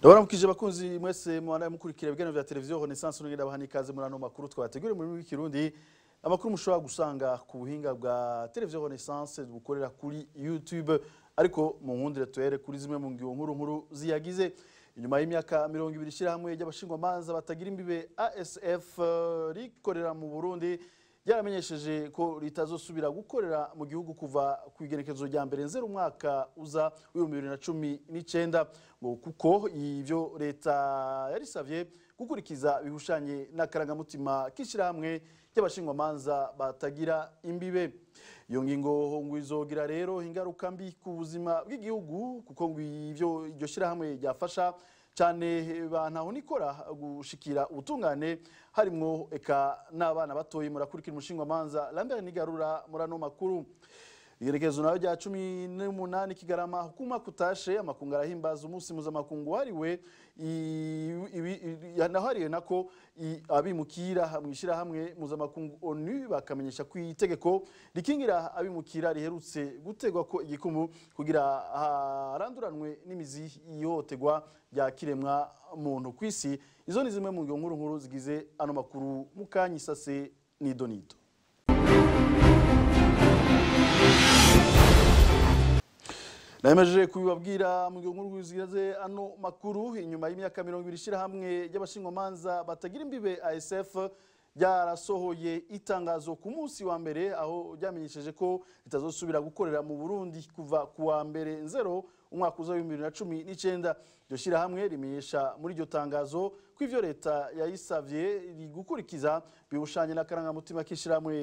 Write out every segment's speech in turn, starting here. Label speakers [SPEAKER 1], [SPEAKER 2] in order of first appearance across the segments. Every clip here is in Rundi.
[SPEAKER 1] Ndabaramukije bakunzi mwese mwana mukurikira ibiganiro vya televiziyo Renaissance, nongera bahani ikaze muri ano makuru twabateguriye mu rurimi rw'Ikirundi, amakuru mushobora gusanga ku buhinga bwa televiziyo Renaissance bukorera kuri YouTube. Ariko mu nkundire tuhere kuri zimwe mu ngingo nkuru nkuru ziyagize. Inyuma y'imyaka 20 ishyirahamwe ry'abashingwamanza batagira imbibe ASF rikorera mu Burundi ryaramenyesheje ko ritazosubira gukorera mu gihugu kuva ku igenekerezo rya 1 nzero umwaka uza w'2019, ngo kuko ivyo leta yarisavye gukurikiza bihushanye n'akarangamutima k'ishyirahamwe ry'abashingwamanza batagira imbibe. Iyo ngingo ngo izogira rero ingaruka mbi ku buzima bw'igihugu, kuko ngo ivyo iryo shyirahamwe ryafasha cyane bantaho nikora gushikira ubutungane, harimwo eka n'abana batoyi. Murakurikira umushingwamanza Lambert Nigarura murano makuru. Igerekezo nayo rya 18 Kigarama hukuma kutashe amakungu arahimbaza umunsi mpuzamakungu wahariwe nahariwe nako abimukira mwishira hamwe mpuzamakungu ONU, bakamenyesha ko itegeko rikingira abimukira riherutse gutegwa ko igikumu kugira haranduranwe n'imizi ihohoterwa rya kiremwa muntu kwisi. Izo ni zimwe mu ngingo nkuru nkuru zigize ano makuru. Mukanyisase nido nido. Nayemeje kubibabwira mu ngingo nkuru zigize ano makuru. Inyuma y'imyaka 20 ishyirahamwe ry'abashingwamanza batagira imbibe ASF ryarasohoye itangazo ku munsi wa mbere, aho ryamenyesheje ko ritazosubira gukorera mu Burundi kuva ku wa 1 nzero umwaka uza w'2019. Iryo shyirahamwe rimenyesha muri iryo tangazo ko ivyo leta yayisavye gukurikiza bihushanye n'akarangamutima k'ishyirahamwe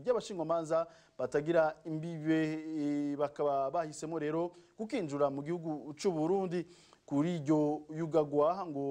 [SPEAKER 1] ry'abashingwamanza batagira imbibe, bakaba bahisemo rero kukinjura mu gihugu c'u Burundi. Kuri iryo yugagwa ngo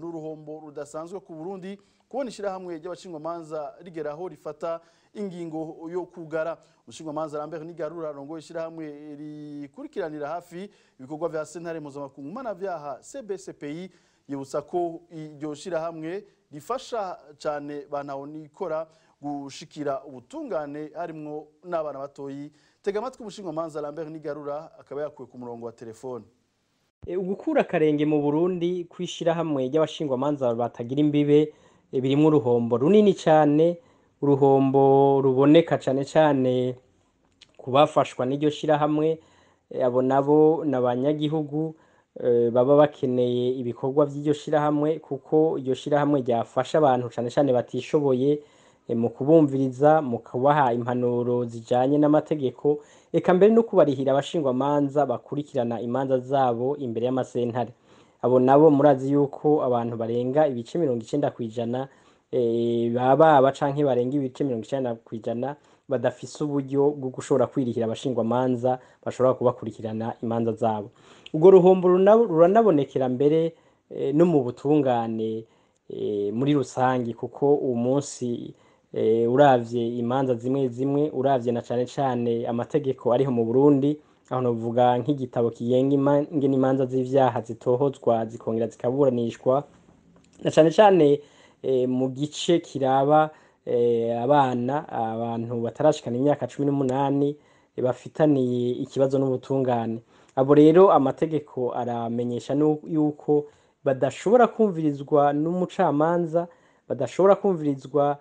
[SPEAKER 1] n'uruhombo rudasanzwe ku Burundi kubona ishyirahamwe ry'abashingwamanza rigeraho rifata ingingo yo kugara. Umushingwamanza Lambert Nigarura arongoye ishyirahamwe rikurikiranira hafi ibikorwa vya sentare mpuzamakungu mpanavyaha CBCPI yibutsa ko iryo shyirahamwe rifasha cyane bantaho nikora gushikira ubutungane, harimwo n'abana batoyi. Tega amatwi umushingwamanza Lambert Nigarura, akaba yakuwe ku murongo wa telefone.
[SPEAKER 2] Ugukura akarenge mu Burundi kw'ishirahamwe ry'abashingwamanza batagira imbibe birimwo uruhombo runini cyane, uruhombo ruboneka cyane cyane kubafashwa n'iryo shirahamwe. Abo nabo n'abanyagihugu baba bakeneye ibikorwa by'iryo shirahamwe, kuko iryo shirahamwe ryafasha abantu cyane cyane batishoboye mu kubumviriza, mu kubaha impanuro zijanye n'amategeko, eka mbere no kubarihira abashingwamanza bakurikirana imanza zabo imbere y'amasentare. Abo nabo murazi yuko abantu barenga ibice 90% baba canke barenga ibice 90% badafise uburyo bwo gushobora kwirihira abashingwamanza bashobora kubakurikirana imanza zabo. Ubwo ruhombo ruranabonekera mbere no mu butungane muri rusangi, kuko uwo munsi uravye imanza zimwe zimwe, uravye na cane cane amategeko ariho mu Burundi, aho novuga nk'igitabo kigenga ingene imanza z'ivyaha zitohozwa zikongera zikaburanishwa, na cane cane mu gice kiraba abana, abantu batarashikana imyaka 18 bafitaniye ikibazo n'ubutungane. Abo rero amategeko aramenyesha yuko badashobora kumvirizwa n'umucamanza, badashobora kumvirizwa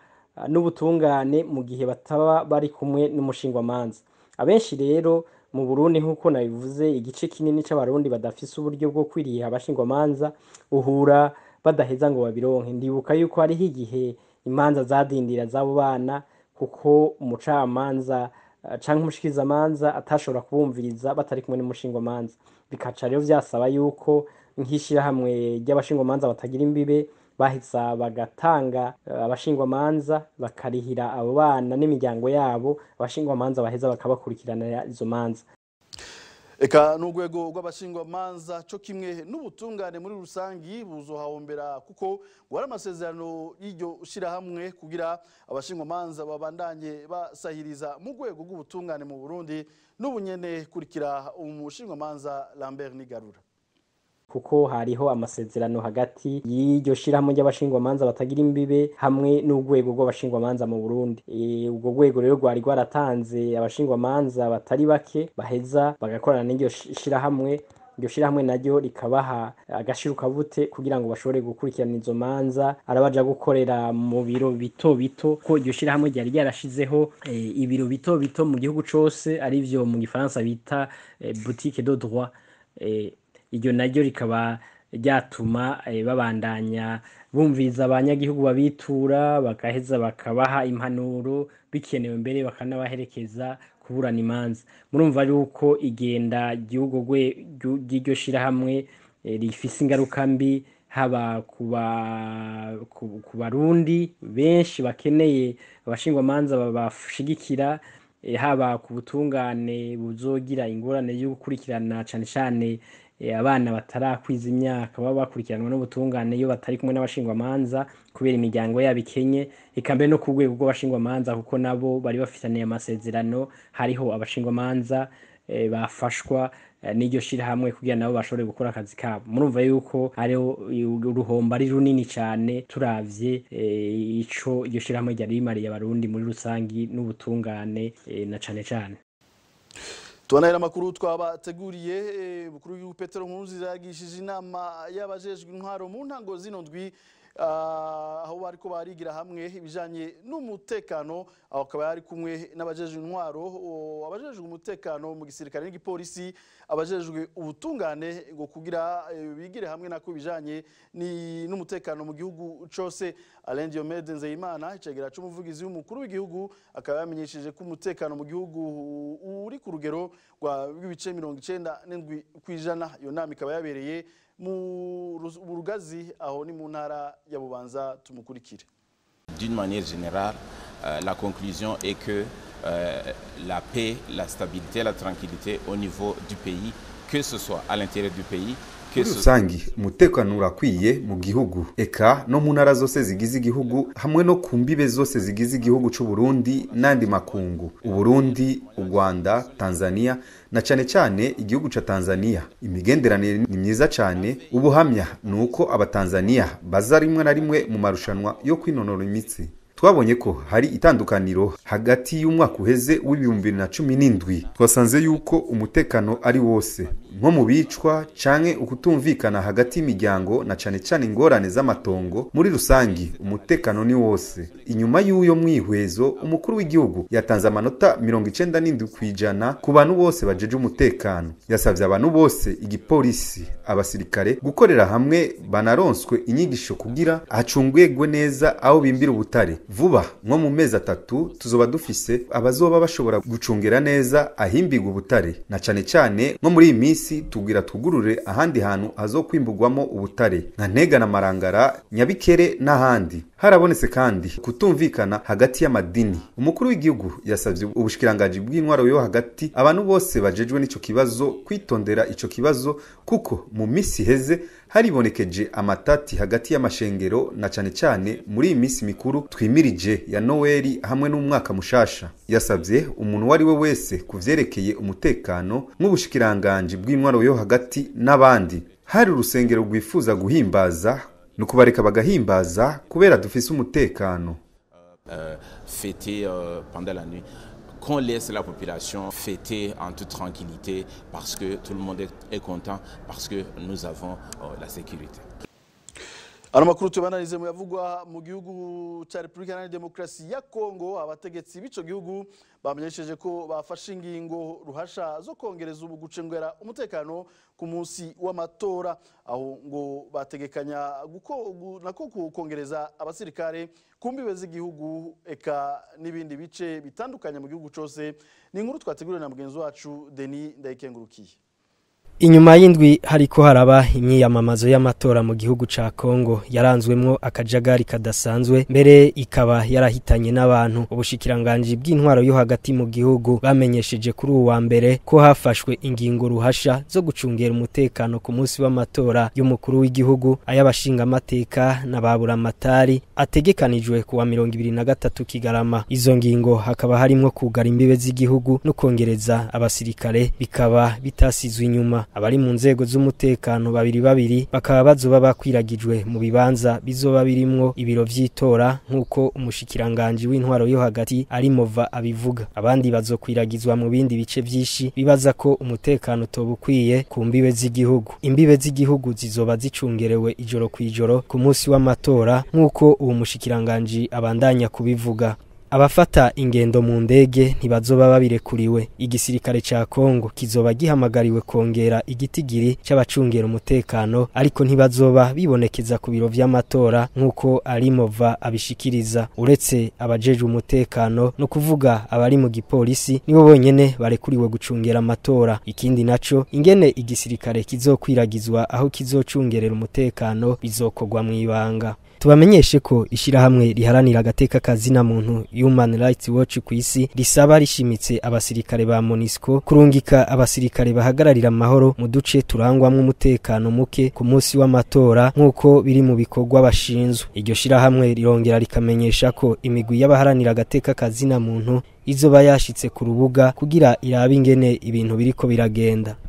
[SPEAKER 2] n'ubutungane mu gihe bataba bari kumwe n'umushingwamanza. Abenshi rero mu Burundi, nk'uko nabivuze, igice kinini c'abarundi badafise uburyo bwo kwiriha abashingwamanza, uhura badaheza ngo babironke. Ndibuka yuko hariho igihe imanza zadindira z'abo bana, kuko umucamanza canke umushikirizamanza atashobora kubumviriza batari kumwe n'umushingwamanza. Bikaca rero vyasaba yuko nk'ishirahamwe ry'abashingwamanza batagira imbibe baheza bagatanga abashingwamanza, bakarihira abo bana n'imiryango yabo, abashingwamanza baheza bakabakurikirana izo manza.
[SPEAKER 1] Eka n'urwego rw'abashingwamanza co kimwe n'ubutungane muri rusangi buzohahombera, kuko ngo hari amasezerano y'iryo shirahamwe kugira abashingwamanza babandanye basahiriza mu rwego rw'ubutungane mu Burundi. N'ubunyene kurikira umushingwamanza Lambert Nigarura.
[SPEAKER 2] Kuko hariho amasezerano hagati y'iryo shirahamwe ry'abashingwamanza batagira imbibe hamwe n'urwego rw'abashingwamanza mu Burundi. Ubwo rwego rero rwari rwaratanze abashingwamanza batari bake baheza bagakorana n'iryo shirahamwe. Iryo shirahamwe naryo rikabaha agashirukabute kugira ngo bashobore gukurikirana izo manza, arabaja gukorera mu biro bito bito, ko iryo shirahamwe ryari ryarashizeho ibiro bito bito mu gihugu cose, arivyo mu gifaransa bita boutique de droit. Iryo naryo rikaba ryatuma babandanya bumviriza abanyagihugu babitura, bagaheza bakabaha impanuro bikenewe, mbere bakanabaherekeza kuburana imanza. Murumva yuko igenda ry'iryo shirahamwe rifise ingaruka mbi, haba ku Barundi benshi bakeneye abashingwamanza babashigikira, haba ku butungane buzogira ingorane yo gukurikirana cane cane abana batarakwiza imyaka baba bakurikiranwa n'ubutungane iyo batari kumwe n'abashingwamanza kubera imiryango yabo ikenye, eka mbere no ku rwego rw'abashingwamanza, kuko nabo bari bafitaniye amasezerano, hariho abashingwamanza bafashwa n'iryo shirahamwe kugira nabo bashobore gukora akazi kabo. Murumva yuko hariho uruhombo ari runini cane turavye ico iryo shirahamwe ryari rimariye Abarundi muri rusangi n'ubutungane na cane cane.
[SPEAKER 1] Tubanahera amakuru twabateguriye. Mukuru w'igihugu Petero Nkurunziza yagishije inama y'abajejwe intwaro mu ntango zino ndwi, aho bariko barigira hamwe ibijanye n'umutekano. Aho akaba yari kumwe n'abajejwe intwaro, abajejwe umutekano mu gisirikare n'igipolisi, abajejwe ubutungane, ngo kugira bigire hamwe nako ibijanye n'umutekano mu gihugu cose. Alain Diomede Nzeyimana, icegera c'umuvugizi w'umukuru w'igihugu, akaba yamenyesheje ko umutekano mu gihugu uri ku rugero rw'ibice 97%. Iyo nama ikaba yabereye mu Rugazi, aho ni mu ntara ya Bubanza. Tumukurikire.
[SPEAKER 3] D'une manière générale, la conclusion est que la paix, la stabilité, la tranquillité au niveau du pays, que ce soit à l'intérieur du pays,
[SPEAKER 4] Muri rusangi, umutekano urakwiye mu gihugu, eka no mu ntara zose zigize igihugu, hamwe no ku mbibe zose zigize igihugu c'u Burundi n'andi makungu, Uburundi, u Rwanda, Tanzania, na cane cane igihugu ca Tanzania. Imigenderanire ni myiza cane. Ubuhamya ni uko Abatanzania baza rimwe na rimwe mu marushanwa yo kwinonora imitsi. Twabonye ko hari itandukaniro hagati y'umwaka uheze w'2017. Twasanze yuko umutekano ari wose, nko mu bicwa canke ukutumvikana hagati y'imiryango, na cane cane ingorane z'amatongo. Muri rusangi, umutekano ni wose. Inyuma y'uyo mwihwezo, umukuru w'igihugu yatanze amanota 97% ku bantu bose bajeje umutekano. Yasavye abantu bose, igipolisi, abasirikare, gukorera hamwe, banaronswe inyigisho kugira hacungwegwe neza aho bimbira ubutare. Vuba, nko mu mezi 3, tuzoba dufise abazoba bashobora gucungera neza ahimbirwa ubutare, na cane cane nko muri iyi minsi tugira tugurure ahandi hantu hazokwimbugwamo ubutare nka Ntega na Marangara, Nyabikere n'ahandi. Harabonetse kandi kutumvikana hagati y'amadini. Umukuru w'igihugu yasavye ubushikiranganji bw'intwaro yo hagati, abantu bose bajejwe n'ico kibazo, kwitondera ico kibazo, kuko mu misi iheze haribonekeje amatati hagati y'amashengero, na cane cane muri iyi misi mikuru twimirije ya Noweli hamwe n'umwaka mushasha. Yasavye umuntu uwo ari we wese kuvyerekeye umutekano, nk'ubushikiranganji bw'intwaro yo hagati n'abandi, hari urusengero rwifuza guhimbaza, ni ukubareka bagahimbaza kubera dufise umutekano.
[SPEAKER 3] Fêter pendant la nuit, qu'on laisse la population fêter en toute tranquillité parce que tout le monde est content, parce que nous avons la sécurité.
[SPEAKER 1] Ano makuru tubananize mu yavugwa mu gihugu cya Repubulika Iharanira Demokarasi ya Kongo. Abategetsi b'ico gihugu bamenyesheje ko bafashe ingingo ruhasha zo kongereza ubu gucengera umutekano ku munsi w'amatora, aho ngo bategekanya nako kongereza abasirikare ku mbibe z'igihugu, eka n'ibindi bice bitandukanye mu gihugu cose. Ni inkuru twateguriwe na mugenzi wacu Denis Ndayikengurukiye.
[SPEAKER 5] Inyuma y'indwi hariko haraba imyiyamamazo y'amatora mu gihugu ca Kongo yaranzwemwo akajagari kadasanzwe, mbere ikaba yarahitanye n'abantu, ubushikiranganji bw'intwaro yo hagati mu gihugu bamenyesheje kuri uwa mbere ko hafashwe ingingo ruhasha zo gucungera umutekano ku munsi w'amatora y'umukuru w'igihugu, ay'abashingamateka n'ababuramatari ategekanijwe kuwa 23 Kigarama. Izo ngingo hakaba harimwo kugara imbibe z'igihugu no kongereza abasirikare, bikaba bitasizwe inyuma. Abari mu nzego z'umutekano babiri babiri bakaba bazoba bakwiragijwe mu bibanza bizoba birimwo ibiro vy'itora, nk'uko umushikiranganji w'intwaro yo hagati Arimova abivuga. Abandi bazokwiragizwa mu bindi bice vyinshi bibaza ko umutekano utobukwiye ku mbibe z'igihugu. Imbibe z'igihugu zizoba zicungerewe ijoro kwijoro ku munsi w'amatora, nk'uko uwo mushikiranganji abandanya kubivuga. Abafata ingendo mu ndege ntibazoba babirekuriwe. Igisirikare ca Kongo kizoba gihamagariwe kongera igitigiri c'abacungera umutekano, ariko ntibazoba bibonekeza ku biro vy'amatora nk'uko Arimova abishikiriza. Uretse abajejwe umutekano, no kuvuga abari mu gipolisi, nibo bonyene barekuriwe gucungera amatora. Ikindi naco, ingene igisirikare kizokwiragizwa aho kizocungerera umutekano bizokorwa mw'ibanga. Tubamenyeshe ko ishirahamwe riharanira agateka kazina muntu Human Rights Watch ku isi risaba rishimitse abasirikare ba MONUSCO kurungika abasirikare bahagararira amahoro mu duce turangwamwo umutekano muke ku munsi w'amatora, nk'uko biri mu bikorwa bashinzwe. Iryo shirahamwe rirongera rikamenyesha ko imigwi y'abaharanira agateka kazina muntu izoba yashitse ku rubuga kugira irabe ingene ibintu biriko biragenda.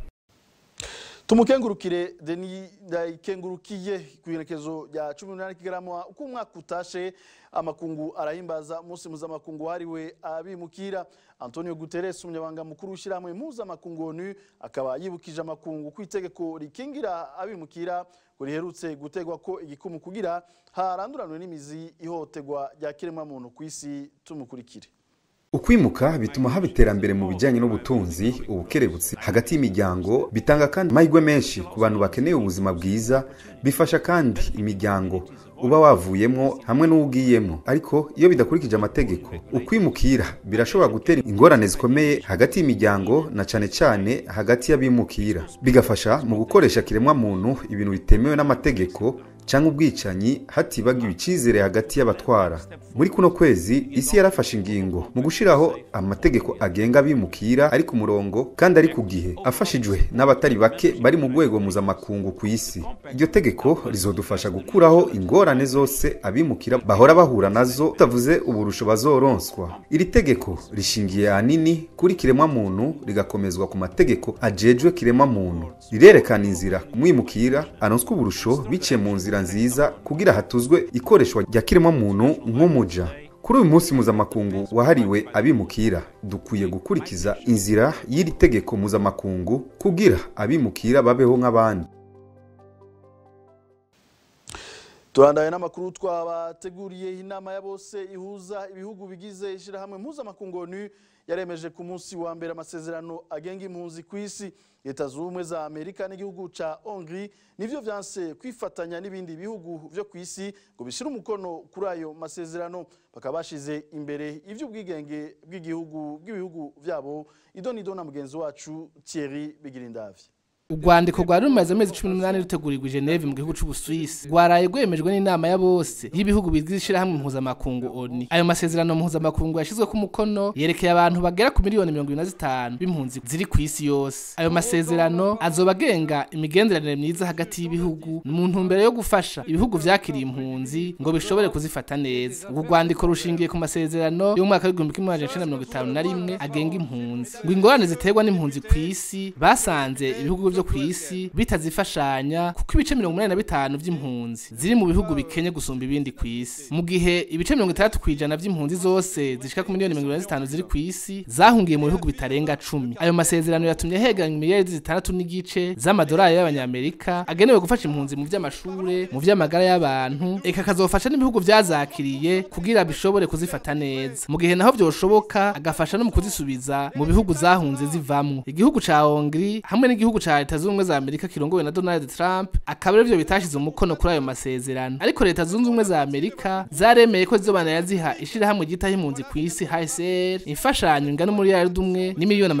[SPEAKER 1] Tumukengurukire Denis Ndayikengurukiye. Ku igenekezo rya 18 Kigarama uko umwaka utashe, amakungu arahimbaza umunsi mpuzamakungu wahariwe abimukira. Antonio Guterres, umunyabanga mukuru w'ishyirahamwe mpuzamakungu ONU, akaba yibukije amakungu ku itegeko rikingira abimukira ngo riherutse gutegwa ko igikumu kugira haranduranwe n'imizi ihohoterwa rya kiremwamuntu ku isi. Tumukurikire.
[SPEAKER 4] Ukwimuka bituma haba iterambere mu bijyanye n'ubutunzi, ubukerebutsi hagati y'imiryango, bitanga kandi amahirwe menshi ku bantu bakeneye ubuzima bwiza, bifasha kandi imiryango uba wavuyemo hamwe n'uwugiyemo. Ariko iyo bidakurikije amategeko, ukwimukira birashobora gutera ingorane zikomeye hagati y'imiryango, na cane cane hagati y'abimukira, bigafasha mu gukoresha kiremwa muntu ibintu bitemewe n'amategeko cyangwa ubwicanyi, hatibagiwe icyizere hagati y'abatwara. Muri kuno kwezi isi yarafashe ingingo mu gushiraho amategeko agenga abimukira ari ku murongo kandi ari ku gihe, afashijwe n'abatari bake bari mu rwego mpuzamakungu ku isi. Iryo tegeko rizodufasha gukuraho ingorane zose abimukira bahora bahura nazo, tutavuze uburusho bazoronswa. Iri tegeko rishingiye ahanini kuri kiremwa muntu, rigakomezwa ku mategeko ajejwe kiremwa muntu. Rirerekana inzira umwimukira aronswa uburusho biciye mu nzira nziza kugira hatuzwe ikoreshwa rya kiremwa muntu nk'umuja. Kuri uyu munsi mpuzamakungu wahariwe abimukira, dukwiye gukurikiza inzira y'iri tegeko mpuzamakungu kugira abimukira babeho nk'abandi.
[SPEAKER 1] Turandaye n'amakuru twabateguriye. Inama ya bose ihuza ibihugu bigize ishyirahamwe mpuzamakungu ONU yaremeje ku munsi wa mbere amasezerano agenga impunzi ku isi. Leta Zunze Ubumwe za Amerika n'igihugu ca Hongrie nivyo vyanse kwifatanya n'ibindi bihugu vyo ku isi ngo bishire umukono kuri ayo masezerano, bakaba bashize imbere ivy'ubwigenge bw'igihugu bw'ibihugu vyabo. Idonido na mugenzi wacu Thierry Bigirindavye.
[SPEAKER 6] Urwandiko rwari rumaze amezi 18 rutegurirwa i Geneve mu gihugu c'Ubusuwisi rwaraye rwemejwe n'inama ya bose y'ibihugu bigize ishirahamwe mpuzamakungu ONU. Ayo masezerano mpuzamakungu yashizwe ku mukono yerekeye abantu bagera ku miliyoni 25 b'impunzi ziri ku isi yose. Ayo masezerano azoba agenga imigenderanire myiza hagati y'ibihugu mu ntumbero yo gufasha ibihugu vyakiriye impunzi ngo bishobore kuzifata neza. Urwo rwandiko rushingiye ku masezerano y'umwaka w'1951 agenga impunzi. Ngo ingorane ziterwa n'impunzi ku isi, basanze ibihugu vyo ku isi bitazifashanya, kuko ibice 85 vy'impunzi ziri mu bihugu bikenye gusumba ibindi ku isi, mu gihe ibice 60% vy'impunzi zose zishika ku miliyoni 25 ziri ku isi zahungiye mu bihugu bitarenga 10. Ayo masezerano yatumye hegeranywa miliyari 6.5 z'amadolari y'abanyamerika agenewe gufasha impunzi mu vy'amashure, mu vy'amagara y'abantu, eka kazofasha n'ibihugu vyazakiriye kugira bishobore kuzifata neza, mu gihe naho vyoshoboka agafasha no mu kuzisubiza mu bihugu zahunze zivamwo. Igihugu ca Hongrie hamwe n'igihugu ca Leta Zunze Ubumwe za Amerika kirongowe na Donald Trump akaba arivyo bitashize umukono kuri ayo masezerano. Ariko Leta Zunze Ubumwe za Amerika zaremeye ko zizobana yaziha ishirahamwe ryitaho impunzi ku isi HCR imfashanyo ingana umuriyaridi 1.3 million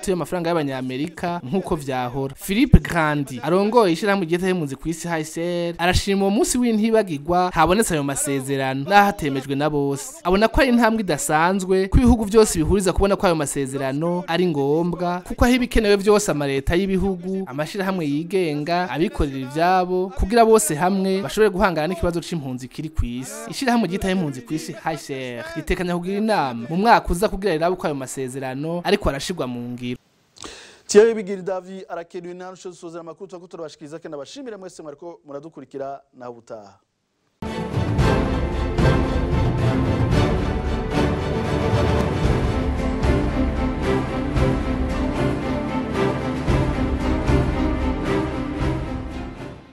[SPEAKER 6] y'amafaranga y'abanyamerika nk'uko vyahora. Philippe Grandi arongoye ishirahamwe ryitaho impunzi ku isi HCR arashima uwo munsi w'intibagirwa habonetse ayo masezerano n'aho atemejwe na bose. Abona ko ari intambwe idasanzwe ko ibihugu vyose bihuriza kubona ko ayo masezerano ari ngombwa, kuko aho ibikenewe vyose amaleta y'ibihugu, amashirahamwe yigenga, abikorera ivyabo, kugira bose hamwe bashobore guhangana n'ikibazo c'impunzi kiri kw'isi. Ishirahamwe ryitaho impunzi kw'isi HCR ritekanya kugira inama mu mwaka uza kugira rirabe ko ayo masezerano ariko arashirwa mu ngiro.
[SPEAKER 1] Thierry Bigiri Davi arakenuye. Nta rusho dusozera amakuru, turako turabashikiriza kandi abashimire mwese mwariko muradukurikira. Naho ubutaha.